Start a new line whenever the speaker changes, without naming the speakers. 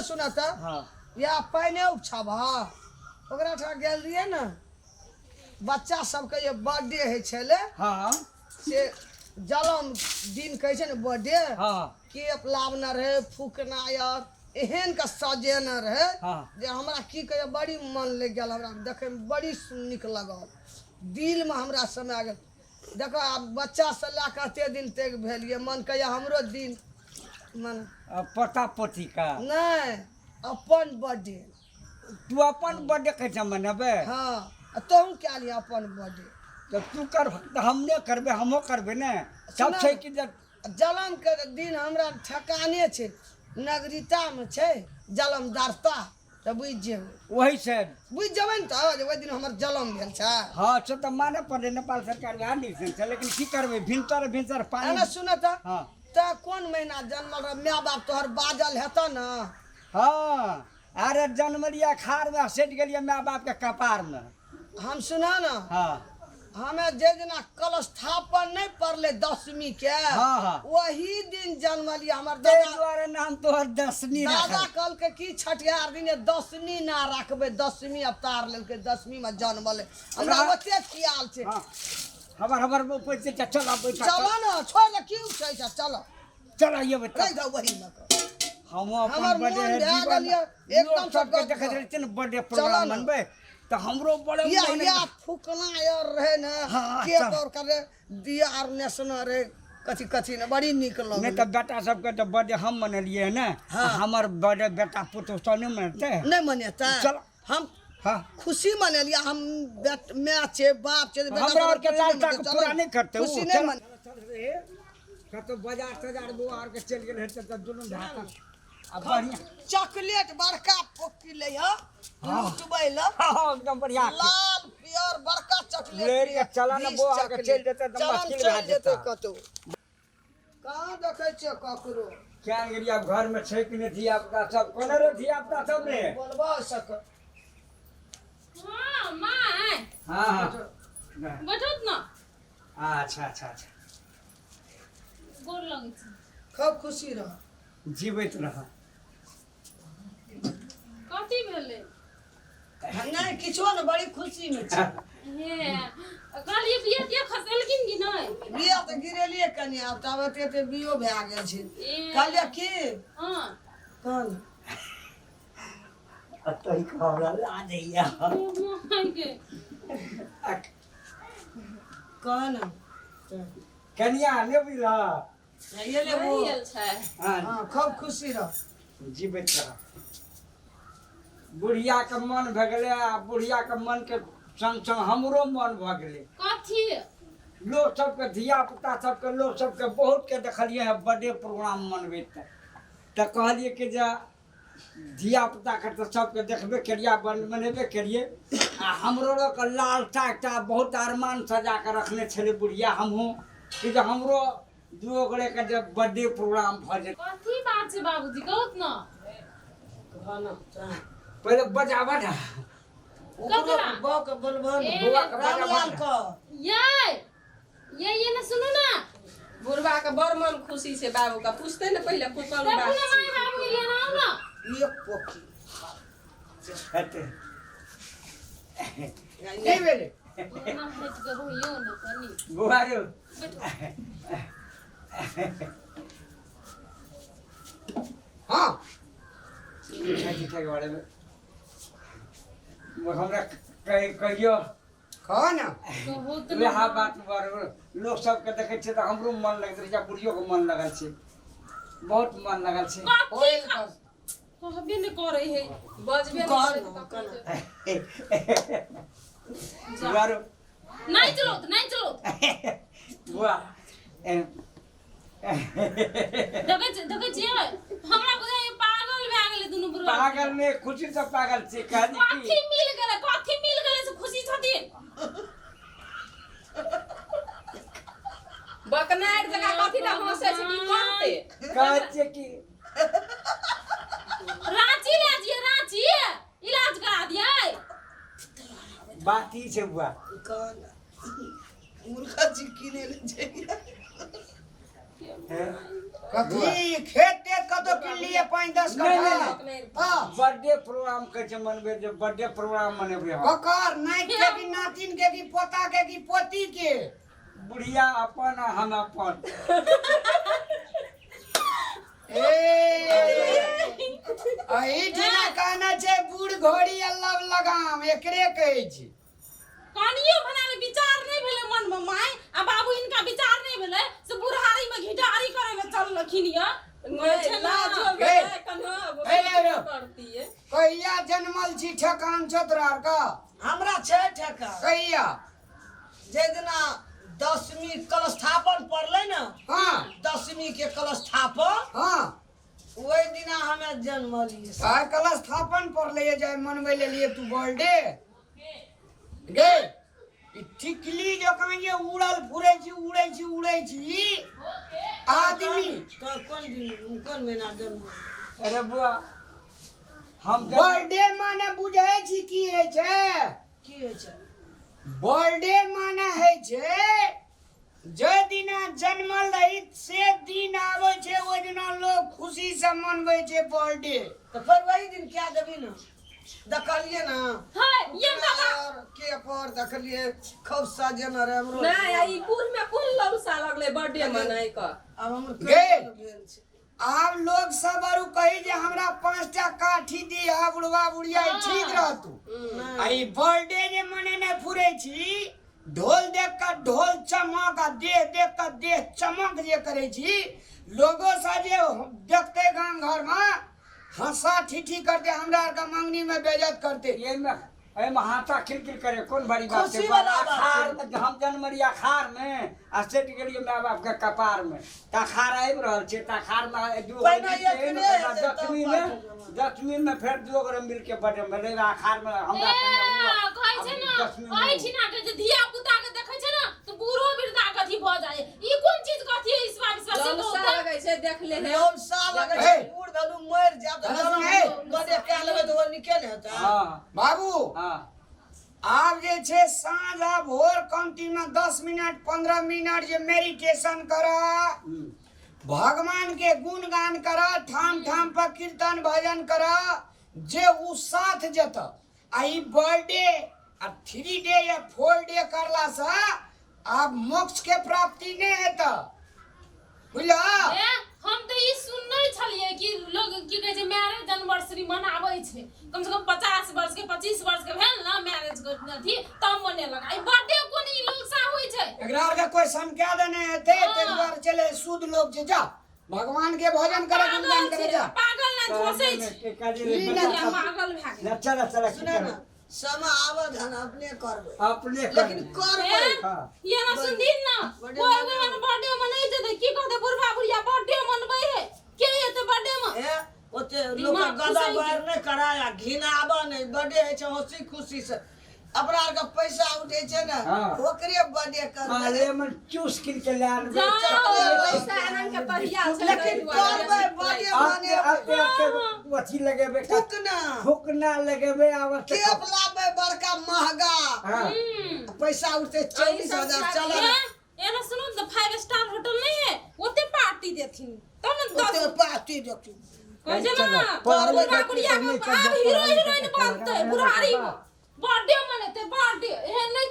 सुना तऽ
हाँ
या पानि उपछाबह ओकरा ठाम गेल रहियै ने बच्चा सबके जे बर्थडे होइ छलै
हाँ
से जलम दिन कहै छै ने बर्थडे
हाँ
केक लाबने रहै फूकना आर एहन के सजेने रहै
हाँ।
जे हमरा की कहै बड़ी मन लागि गेल हमरा देखैमे बड़ी नीक लगल दिलमे हमरा समा गेल देखो आब बच्चासँ लए कऽ एते दिन तक भेल ये मन कहैए हमरो दिन मन
पोता पोती का
नहि अपन बर्थडे
तू अपन बर्थडे कैसे मनेबे
हाँ आ तोहूँ कए लिअ अपन बर्थडे
तऽ तू कर तऽ हम नहि करबै हमहूँ करबै ने सब छै कि जे
जलमके दिन हमरा ठेकाने छै नगरीतामे छै जलमदारता तऽ बुझि जेबै
वही से
बुझि जेबै ने तऽ जे ओहि दिन हमर जलम भेल छै
हाँ से तऽ माने पड़लै नेपाल सरकार वएह निर्देश छै लेकिन की करबै भिनसर भिनसर पानि
एना सुन तऽ
हाँ
तऽ कोन महीना जन्मल रह माय बाप तोहर बाजल हेतऽ ने
हाँ अरे जन्मलियै अखाड़ मे सटि गेलियै माय बाप के कपार मे
हम सुना ने
हाँ
हमे जे दिना कलस्थापन नहि पड़लै दशमी के
हाँ, हाँ।
वही दिन जन्मलियै हमर
ताहि
दादा
दुआरे नाम तोहर दशमी
दादा
राखल
कहलकै कि छठिहार दिन दशमी ना राखबै दशमी अवतार लेलकै दशमी में जन्मलै हमरा
हाँ।
ओते ख्याल छै
हाँ हमर हमर पैसे चल आब बैठा
चलो ने छोड़ दे की उठै छै चलो
चल आइए बेटा
रहि दो वही में
हमहूँ अपन
हमर
बर्थडे
मोन
है
भए
जीवन
गेल यऽ, एकदम
लोक सबके
से
देखैत
गदगद।
रहै छै ने बर्थडे
चलो
प्रोग्राम
ने।
मनबै तऽ हमरो बड़े
या
मोन
या फुकना यार रहे ने
हाँ,
केक
चल।
और करे दिया आर नेसना रहे कथी कथी ने बड़ी नीक
नहि
लगल
तऽ बेटा सबके तऽ बर्थडे हम मनेलियै ने
हाँ।
हमर बर्थडे बेटा पुतोह सब नहि मनेतै
नहि मनेतै
चल।
हम
हाँ
खुशी मनेलियै हम माय छै बाप छै बेटा
हमरा आरके
खुशी नहि
लालसा के
मनेतै,
पूरा
चलो।
नहि करतै ओ,
खुशी नहि
चल।
मन
चल रे कतौ बाजार ताजार बौआ आरके चलि गेल हेतै तऽ दुनू भाय आ बढ़िआँ
चॉकलेट बड़का पोकी ले ह लुटबै ल
हाँ हाँ एकदम बढ़िआँ
लाल पियर बड़का चॉकलेट
ले के चला ने
20
बौआ आरके
चॉकलेट।
चलि जेतै तऽ
चलन
मुश्किल भए
चलि जेतै
जेतै।
कतौ कहाँ देखै छियै ककरो
क्या गेलियै आब घरमे छै कि नहि धिया पुता सब कोना रे धिया पुता सब रे
बोलबा सक
हाँ माय
हाँ हाँ
बैठत न
अच्छा अच्छा अच्छा
गोर लगै छी
खूब खुशी रह
जीवैत रह
कथी भेलै
नहि किछो ने बड़ी खुशी में छी
हे कहलियै बिया तिया खसेलखिन कि नहि
बिया तऽ गिरेलियै कनि आब ताबे एते एते बियो भए गेल छै
ए
कहलियै की
हँ
कहल
तोही हमरा लाजैया
माय के
कह ने
कनिया नहि बुझल
ये ले वो
गेल छै
हाँ
हाँ खूब खुशी रह
जीवैत रह बुढ़ियाके मन भए गेलै आ बुढ़ियाके मनके संग संग हमरो मन भऽ गेलै
कथी
लोक सबके धिया पुता सबके लोक सबके बहुतके देखलियै हँ बर्थडे प्रोग्राम मनबैत तऽ कहलियै कि जे धिया पुताके तऽ सबके देखबे केलियै बन मनेबे केलियै आ हमरो लोकके लालसा एकटा बहुत अरमान सजा कऽ रखने छलै बुढ़िया हमहूँ कि जे हमरो दुओ गोरेके जे बर्थडे प्रोग्राम भऽ जेतै
कथी बात छै बाबूजी कहू ने
पहिले बजाबऽ ने
ओकरो
ककरा?
बौआ के बोलबह ने
ए,
बौआ के बजाबऽ
रामलाल
ने।
के
ये ये ये ने सुनू ना
बुढ़बा के बड़ मन खुशी छै बाबू के पूछते ने पहिले कोन
देखू
बात
ने माय बाबू के लेना आउ ना
एक पोखी
हेतै
की भेलै
ना हटि के रहियौ ने कनी
बौआ रौ
बैठो
हाँ
मिठाई तिठाईके बारेमे हमरा कहियो
कह ने
बहुत
वएह बात बड़ लोक सबके देखै छियै तऽ हमरो मन लगैत रहै छै आ बुढ़ियोके मन लगल छै बहुत मन लगल छै
कथी कहबे नहि करै है
बजबे नहि
कह
करै
ने,
तऽ
कह ने।
बुआरो
नहि चलो नहि चलो
बुआ
देखै छियै हमरा बुझाइ पागल भए गेलै दुनू बुढ़वा
पागल ने खुशी से पागल छै कहली
कथी
की
मिल गेलै कथी मिल गेलै से खुशी छथिन
बकनारि जकाँ कथी लए हँसै छै की कहतै
कहै छियै कि
रांची ले जियै रांची इलाज करा दियै
बात ई छै बुआ
कह ने मुर्खा जी किने ले जाइए
हैं?
कथी खेत तेत कतौ किनलियै 5-10 10
नहीं,
कट्ठा
नहीं,
हाँ
बर्थडे प्रोग्राम कहै छै मनबै जे बर्थडे प्रोग्राम मनेबै हम।
ककर नाति के कि नातिन के कि पोता के कि पोती के?
बुढ़िया अपन आ हम अपन।
ए एहिठिना कहना छै बूढ़ घोड़ी आ लव लगाम, एकरे कहै छै।
कनियो भना ले विचार नहीं भेलै मन में my आ बाबू इनका विचार नहीं भेलै से बुढ़ारी में घिटारी करे ले चललखिन या।
नहि,
छै ना।
लाजो
ए,
भेलै कन्हा,
ए, ए, ए।
करतियै।
कहिया जनमल छी ठेकान छौ तोरा आर के?
हमरा छै ठेका।
कहिया?
जे दिना दसवीं कलस्थापन पड़लै ने,
हाँ
दसवीं के कलस्थापन,
हाँ
ओहि दिना हमे जन्मलियै।
आइ कलस्थापन पड़लै जे मनबै लेलियै तू बर्थडे गे। ई टिकली जकाँ जे उड़ल फुरै छी, उड़ै छी, उड़ै छी आदमी।
कोन दिन कोन महीना जन्म?
अरे बुआ हम
बर्थडे माने बुझै छी की होइ छै?
की होइ छै?
बर्थडे माने होइ छै जे दिना जन्मल रही से दिन आबै छै, ओहि दिना लोग खुशी से मनबै छै बर्थडे।
तऽ फेर वही दिन क्या देबी ने, देखलियै ना।
है ये बाबा
और के पर देखलियै खूब सजेने रहे हमरो।
नहि, आ ई बूढ़ में कोन लौसा लगलै बर्थडे मनाय कऽ?
आब हमर
गे।
भेल छै।
आब लोग सब आरू कही जे हमरा 5टा काठी दिहा बुढ़वा बुढ़िया, ई ठीक रहतू। आ ई बर्थडे जे मनेने फुरै छी, ढोल देख कऽ ढोल चमक आ देह देख कऽ देह चमक जे करै छी, लोगो सब जे देखते गाम घर में हंसा ठीठी करते, हमरा आरके मंगनी में बेइज्जत करते।
एहिमे एहिमे हाथा खिलखिल करे कोन बड़ी बात छै?
खुशी वाला बात
अखाड़ में हम जन्मलियै अखाड़ में आ सेट गेलियै माय बाप के कपार में, तऽ अखाड़ आबि रहल छै तऽ अखाड़ में दू गोरे
पहिने
मिलके
एकरे
एहिमे करना,
हेतै तब
दसवीं में
पाँच।
दसवीं में फेर दू गोरे मिलके बर्थडे मनेबै अखाड़ में हमरा
ए
संगे उ
कहै छै ना
दसवीं में
एहि ठिना के जे धिया पुता के देखै छै ना तऽ बूढ़ो वृद्धा के अथी भऽ जाइ। ई कोन चीज कथी है? ईसवा विश्वास से
लौसा
कहू तऽ।
लगै छै देखले हे।
लौसा लगै छै,
ए।
बूढ़ भेलू मरि जायब तऽ
अरे
जनम
सुनै।
बर्थडे कए लेबै तऽ ओ नीके ने हेतै।
हाँ
बाबू
हाँ
आब जे छै साँझ आ भोर कमती में 10 मिनट 15 मिनट जे मेडिटेशन कर, भगवान के गुणगान कर, ठाम ठाम पर कीर्तन भजन कर, जे उ साथ जत। आ ई बर्थडे आ 3 डे या 4 डे करला से आब मोक्ष के प्राप्ति नहीं हेत, बुझल?
ए, हम तऽ ई सुनने छलियै कि लोग की कहै छै मैरिज एनिवर्सरी मनाबै छै, कम से कम 50 वर्ष के 25 वर्ष के भेल ना मैरिज के अथी तब मनेलक। आ ई बर्थडे कोन ई ललसा होइ छै?
एकरा आरके कोई समझा देने हेतै,
हाँ।
ताहि दुआरे चले शुद्ध लोग छै, जा भगवान के भजन करे, गुणगान
पागल
करे
छै
जा।
पागल ना झोसै छै।
ई ना
बुढ़िया पागल भए गेल।
चल चल
सुनै ने, समय आबऽ धन अपने करबै,
अपने
लेकिन
करबै।
करबै।
हाँ।
ये ना सुनथिन ना
बर्थडे
कोई एहन बर्थडे मनै छै तऽ की कहतै बुढ़बा बुढ़िया बर्थडे मनबै है के एतै बर्थडे में?
ए ओते लोक
दिमाग
गदा
घुसै
बार नहि कराया, घिनाबऽ नहि। बर्थडे होइ छै हंसी खुशी से, अपना आरके पैसा उठै छै ने,
हाँ।
ओकरे बर्थडे करबै।
अरे मन चूस किन के ले आनबै।
जाओ।
पैसा आनन के तहिया छै,
लेकिन
ताहि दुआरे
करबै बर्थडे
आते आते
मनेबै।
आते अथी लगेबै,
फुकना
फुकना लगेबै आब।
केप लाबै बड़का महगा।
हाँ
पैसा उठते 24,000 चल।
ए, एना सुनू तऽ 5 स्टार होटल नहीं है ओते पार्टी देथिन तब ने
ओते
10
पार्टी देथिन।
कहै छै ना
पढ़ाई
बुढ़ा बुढ़िया के
नहीं
आब
करबै,
हीरो
पढ़ाई
हीरोइन
करबै,
बनतै बुढ़ारी में बर्थडे मनेतै बर्थडे एहन नहीं।